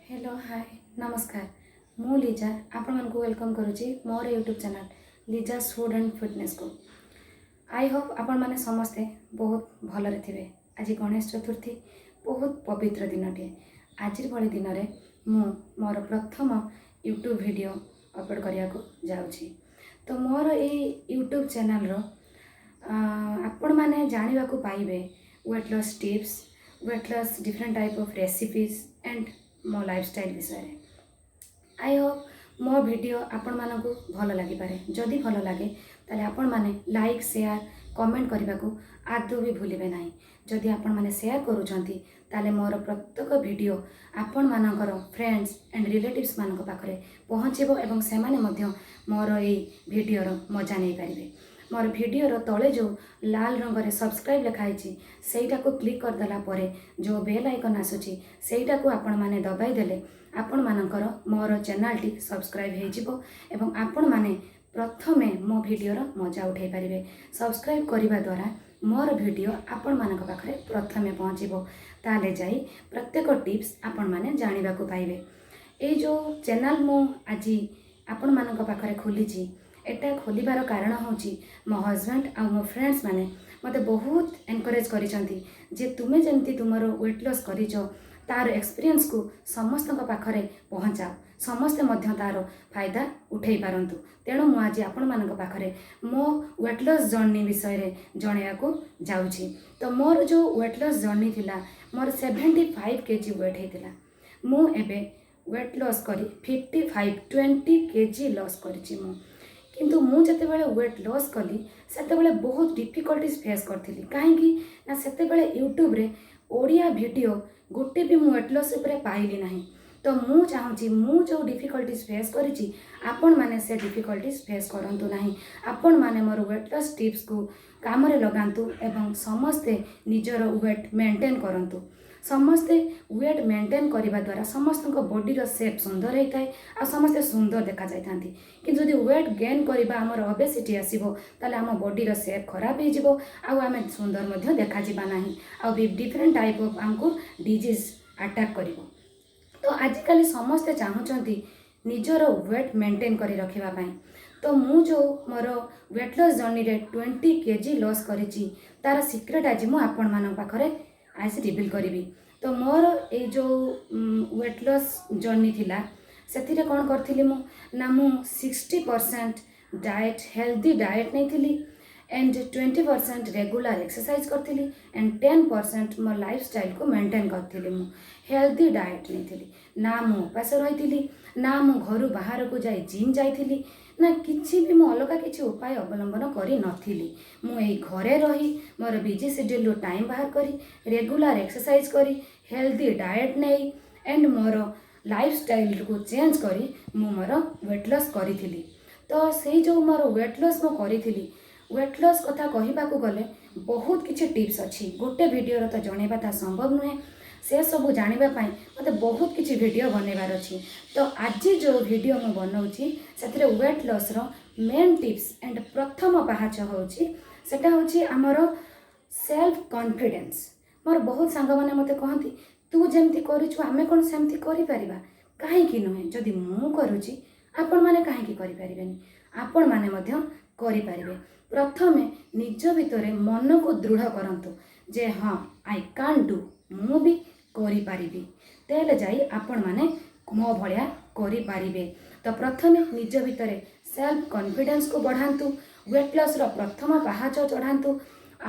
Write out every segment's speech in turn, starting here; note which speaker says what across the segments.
Speaker 1: Hello, ହାଏ, ନମସ୍କାର। ମୁଁ ଲିଜା ଆପଣମାନଙ୍କୁ welcome କରୁଛି ମୋର YouTube channel Liza's food and ଫିଟନେସ୍କୁ। I Hope ଆପଣମାନେ ସମସ୍ତେ ବହୁତ ଭଲରେ ଥିବେ। ଆଜି ଗଣେଶ ଚତୁର୍ଥୀ, ବହୁତ ପବିତ୍ର ଦିନଟିଏ। ଆଜିର ଭଳି ଦିନରେ ମୁଁ ମୋର ପ୍ରଥମ ୟୁଟ୍ୟୁବ୍ ଭିଡ଼ିଓ ଅପଲୋଡ଼ କରିବାକୁ ଯାଉଛି। ତ ମୋର ଏଇ ୟୁଟ୍ୟୁବ୍ ଚ୍ୟାନେଲ୍ର ଆପଣମାନେ ଜାଣିବାକୁ ପାଇବେ weight loss tips, weight loss different type of recipes and ମୋ ଲାଇଫଷ୍ଟାଇଲ୍ ବିଷୟରେ। I Hope ମୋ ଭିଡ଼ିଓ ଆପଣମାନଙ୍କୁ ଭଲ ଲାଗିପାରେ। ଯଦି ଭଲ ଲାଗେ, ତାହେଲେ ଆପଣମାନେ ଲାଇକ୍, ସେୟାର, କମେଣ୍ଟ କରିବାକୁ ଆଦୌ ବି ଭୁଲିବେ ନାହିଁ। ଯଦି ଆପଣମାନେ ସେୟାର କରୁଛନ୍ତି, ତାହେଲେ ମୋର ପ୍ରତ୍ୟେକ ଭିଡ଼ିଓ ଆପଣମାନଙ୍କର ଫ୍ରେଣ୍ଡସ୍ ଆଣ୍ଡ ରିଲେଟିଭ୍ସମାନଙ୍କ ପାଖରେ ପହଞ୍ଚିବ ଏବଂ ସେମାନେ ମଧ୍ୟ ମୋର ଏଇ ଭିଡ଼ିଓର ମଜା ନେଇପାରିବେ। ମୋର ଭିଡ଼ିଓର ତଳେ ଯେଉଁ ଲାଲ ରଙ୍ଗରେ ସବସ୍କ୍ରାଇବ୍ ଲେଖା ହେଇଛି, ସେଇଟାକୁ କ୍ଲିକ୍ କରିଦେଲା ପରେ ଯେଉଁ ବେଲ୍ ଆଇକନ୍ ଆସୁଛି, ସେଇଟାକୁ ଆପଣମାନେ ଦବାଇ ଦେଲେ ଆପଣମାନଙ୍କର ମୋର ଚ୍ୟାନେଲ୍ଟି ସବସ୍କ୍ରାଇବ୍ ହେଇଯିବ ଏବଂ ଆପଣମାନେ ପ୍ରଥମେ ମୋ ଭିଡ଼ିଓର ମଜା ଉଠାଇ ପାରିବେ। ସବସ୍କ୍ରାଇବ୍ କରିବା ଦ୍ୱାରା ମୋର ଭିଡ଼ିଓ ଆପଣମାନଙ୍କ ପାଖରେ ପ୍ରଥମେ ପହଞ୍ଚିବ। ତାହେଲେ ଯାଇ ପ୍ରତ୍ୟେକ ଟିପ୍ସ ଆପଣମାନେ ଜାଣିବାକୁ ପାଇବେ। ଏଇ ଯେଉଁ ଚ୍ୟାନେଲ୍ ମୁଁ ଆଜି ଆପଣମାନଙ୍କ ପାଖରେ ଖୋଲିଛି, ଏଟା ଖୋଲିବାର କାରଣ ହେଉଛି ମୋ ହଜବେଣ୍ଡ ଆଉ ମୋ ଫ୍ରେଣ୍ଡସ୍ ମାନେ ମୋତେ ବହୁତ ଏନକରେଜ୍ କରିଛନ୍ତି ଯେ ତୁମେ ଯେମିତି ତୁମର ୱେଟ୍ ଲସ୍ କରିଛ, ତାର ଏକ୍ସପିରିଏନ୍ସକୁ ସମସ୍ତଙ୍କ ପାଖରେ ପହଞ୍ଚାଅ, ସମସ୍ତେ ମଧ୍ୟ ତାର ଫାଇଦା ଉଠାଇ ପାରନ୍ତୁ। ତେଣୁ ମୁଁ ଆଜି ଆପଣମାନଙ୍କ ପାଖରେ ମୋ ୱେଟ୍ ଲସ୍ ଜର୍ଣ୍ଣି ବିଷୟରେ ଜଣାଇବାକୁ ଯାଉଛି। ତ ମୋର ଯେଉଁ ୱେଟ୍ ଲସ୍ ଜର୍ଣ୍ଣି ଥିଲା, ମୋର 75 କେଜି ୱେଟ୍ ହେଇଥିଲା। ମୁଁ ଏବେ ୱେଟ୍ ଲସ୍ କରି 55, 20 କେଜି ଲସ୍ କରିଛି ମୁଁ। କିନ୍ତୁ ମୁଁ ଯେତେବେଳେ ୱେଟ୍ ଲସ୍ କଲି, ସେତେବେଳେ ବହୁତ ଡିଫିକଲ୍ଟିଜ୍ ଫେସ୍ କରିଥିଲି। କାହିଁକି ନା ସେତେବେଳେ ୟୁଟ୍ୟୁବରେ ଓଡ଼ିଆ ଭିଡ଼ିଓ ଗୋଟେ ବି ମୁଁ ୱେଟ୍ ଲସ୍ ଉପରେ ପାଇଲି ନାହିଁ। ତ ମୁଁ ଚାହୁଁଛି, ମୁଁ ଯେଉଁ ଡିଫିକଲ୍ଟିଜ୍ ଫେସ୍ କରିଛି, ଆପଣମାନେ ସେ ଡିଫିକଲ୍ଟିଜ୍ ଫେସ୍ କରନ୍ତୁ ନାହିଁ। ଆପଣମାନେ ମୋର ୱେଟ୍ ଲସ୍ ଟିପ୍ସକୁ କାମରେ ଲଗାନ୍ତୁ ଏବଂ ସମସ୍ତେ ନିଜର ୱେଟ୍ ମେଣ୍ଟେନ୍ କରନ୍ତୁ। ସମସ୍ତେ ୱେଟ୍ ମେଣ୍ଟେନ୍ କରିବା ଦ୍ୱାରା ସମସ୍ତଙ୍କ ବଡ଼ିର ସେପ୍ ସୁନ୍ଦର ହେଇଥାଏ ଆଉ ସମସ୍ତେ ସୁନ୍ଦର ଦେଖାଯାଇଥାନ୍ତି। କିନ୍ତୁ ଯଦି ୱେଟ୍ ଗେନ୍ କରିବା, ଆମର ଅବେସିଟି ଆସିବ, ତାହେଲେ ଆମ ବଡ଼ିର ସେପ୍ ଖରାପ ହେଇଯିବ ଆଉ ଆମେ ସୁନ୍ଦର ମଧ୍ୟ ଦେଖାଯିବା ନାହିଁ ଆଉ ବି ଡିଫରେଣ୍ଟ ଟାଇପ୍ ଅଫ୍ ଆମକୁ ଡିଜିଜ୍ ଆଟାକ୍ କରିବ। ତ ଆଜିକାଲି ସମସ୍ତେ ଚାହୁଁଛନ୍ତି ନିଜର ୱେଟ୍ ମେଣ୍ଟେନ୍ କରି ରଖିବା ପାଇଁ। ତ ମୁଁ ଯେଉଁ ମୋର ୱେଟ୍ ଲସ୍ ଜର୍ଣ୍ଣିରେ 20 କେଜି ଲସ୍ କରିଛି, ତା'ର ସିକ୍ରେଟ୍ ଆଜି ମୁଁ ଆପଣମାନଙ୍କ ପାଖରେ ଆଜି ରିଭିଲ୍ କରିବି। ତ ମୋର ଏଇ ଯେଉଁ ୱେଟ୍ ଲସ୍ ଜର୍ଣ୍ଣି ଥିଲା, ସେଥିରେ କ'ଣ କରିଥିଲି ମୁଁ ନା ମୁଁ 60% ଡାଏଟ୍, ହେଲ୍ଦି ଡାଏଟ୍ ନେଇଥିଲି ଆଣ୍ଡ 20% ରେଗୁଲାର ଏକ୍ସରସାଇଜ୍ କରିଥିଲି ଆଣ୍ଡ 10% ମୋ ଲାଇଫଷ୍ଟାଇଲ୍କୁ ମେଣ୍ଟେନ୍ କରିଥିଲି। ମୁଁ ହେଲ୍ଦି ଡାଏଟ୍ ନେଇଥିଲି। ନା ମୁଁ ଉପାସ ରହିଥିଲି, ନା ମୁଁ ଘରୁ ବାହାରକୁ ଯାଇ ଜିମ୍ ଯାଇଥିଲି, ନା କିଛି ବି ମୁଁ ଅଲଗା କିଛି ଉପାୟ ଅବଲମ୍ବନ କରିନଥିଲି। ମୁଁ ଏଇ ଘରେ ରହି, ମୋର ବିଜି ସିଡ୍ୟୁଲ୍ରୁ ଟାଇମ୍ ବାହାର କରି, ରେଗୁଲାର ଏକ୍ସରସାଇଜ୍ କରି, ହେଲ୍ଦି ଡାଏଟ୍ ନେଇ ଆଣ୍ଡ ମୋର ଲାଇଫଷ୍ଟାଇଲ୍କୁ ଚେଞ୍ଜ କରି ମୁଁ ମୋର ୱେଟ୍ ଲସ୍ କରିଥିଲି। ତ ସେଇ ଯେଉଁ ମୋର ୱେଟ୍ ଲସ୍ ମୁଁ କରିଥିଲି, ୱେଟ୍ ଲସ୍ କଥା କହିବାକୁ ଗଲେ ବହୁତ କିଛି ଟିପ୍ସ ଅଛି। ଗୋଟେ ଭିଡ଼ିଓରେ ତ ଜଣାଇବା ତାହା ସମ୍ଭବ ନୁହେଁ। ସେସବୁ ଜାଣିବା ପାଇଁ ମୋତେ ବହୁତ କିଛି ଭିଡ଼ିଓ ବନେଇବାର ଅଛି। ତ ଆଜି ଯେଉଁ ଭିଡ଼ିଓ ମୁଁ ବନାଉଛି, ସେଥିରେ ୱେଟ୍ ଲସ୍ର ମେନ୍ ଟିପ୍ସ ଆଣ୍ଡ ପ୍ରଥମ ପାହାଚ ହେଉଛି, ସେଟା ହେଉଛି ଆମର ସେଲ୍ଫ କନଫିଡେନ୍ସ। ମୋର ବହୁତ ସାଙ୍ଗମାନେ ମୋତେ କହନ୍ତି, "ତୁ ଯେମିତି କରୁଛୁ, ଆମେ କ'ଣ ସେମିତି କରିପାରିବା?" କାହିଁକି ନୁହେଁ? ଯଦି ମୁଁ କରୁଛି, ଆପଣମାନେ କାହିଁକି କରିପାରିବେନି? ଆପଣମାନେ ମଧ୍ୟ କରିପାରିବେ। ପ୍ରଥମେ ନିଜ ଭିତରେ ମନକୁ ଦୃଢ଼ କରନ୍ତୁ ଯେ ହଁ, I can do, ମୁଁ ବି କରିପାରିବି। ତାହେଲେ ଯାଇ ଆପଣମାନେ ମୋ ଭଳିଆ କରିପାରିବେ। ତ ପ୍ରଥମେ ନିଜ ଭିତରେ ସେଲ୍ଫ କନଫିଡେନ୍ସକୁ ବଢ଼ାନ୍ତୁ, ୱେଟ୍ ଲସ୍ର ପ୍ରଥମ ପାହାଚ ଚଢ଼ାନ୍ତୁ।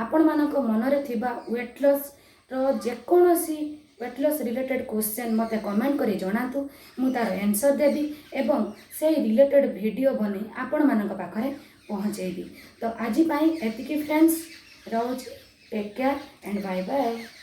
Speaker 1: ଆପଣମାନଙ୍କ ମନରେ ଥିବା ୱେଟ୍ ଲସ୍ର ଯେକୌଣସି ୱେଟ୍ ଲସ୍ ରିଲେଟେଡ଼୍ କ୍ୱେଶ୍ଚନ୍ ମୋତେ କମେଣ୍ଟ କରି ଜଣାନ୍ତୁ। ମୁଁ ତା'ର ଆନ୍ସର୍ ଦେବି ଏବଂ ସେଇ ରିଲେଟେଡ଼୍ ଭିଡ଼ିଓ ବନେଇ ଆପଣମାନଙ୍କ ପାଖରେ ପହଞ୍ଚେଇବି। ତ ଆଜି ପାଇଁ ଏତିକି ଫ୍ରେଣ୍ଡସ୍, ରହୁଛି। Take care and bye bye.